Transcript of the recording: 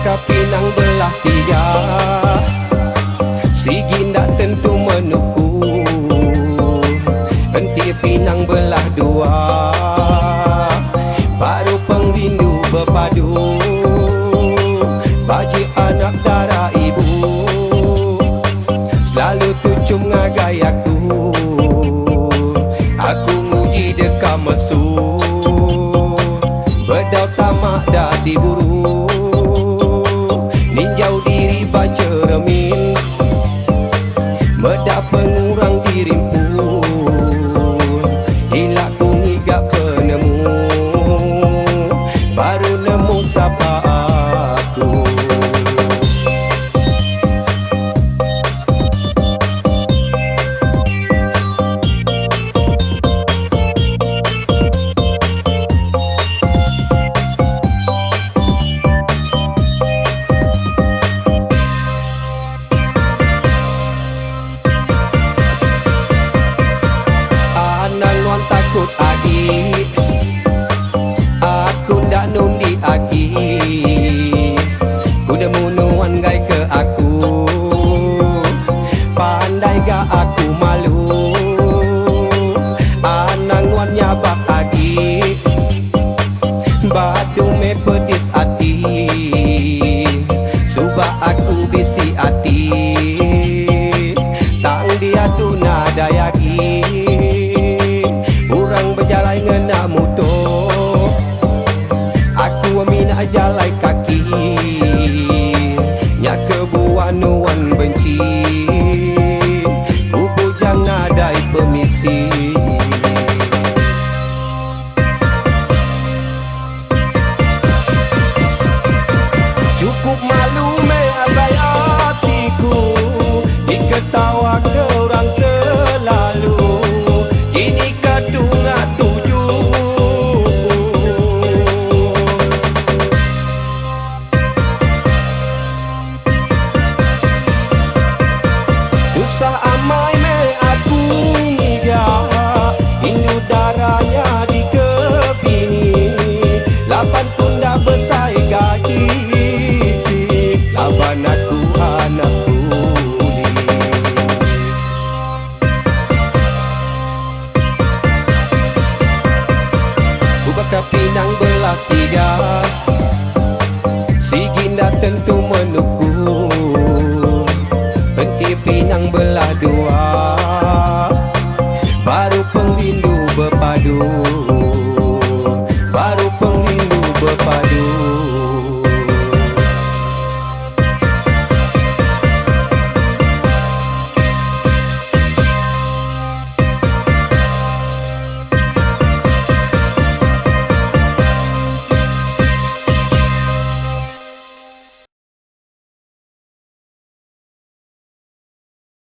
Baka pinang belah tiga Sigi enda tentu menuku Enti pinang belah dua Baru pengrindu bepadu Bajik anak dara ibu Selalu tuchum ngagai aku Aku nguji deka mesu Bedau tama da diburu Ninjau diri ba cheremin Meda pengurang diri empu Ila ku ngiga penemu Baru nemu sapa aku. Anang nuan takut agi Aku enda nundi agi Ku nemu nuan enggai ke aku Pandai ga aku malu Anang nuan nyabak agi Badu meh pedis ati Suba aku bisi ati Tang diatu nadai agi Orang bejalai ngena muto.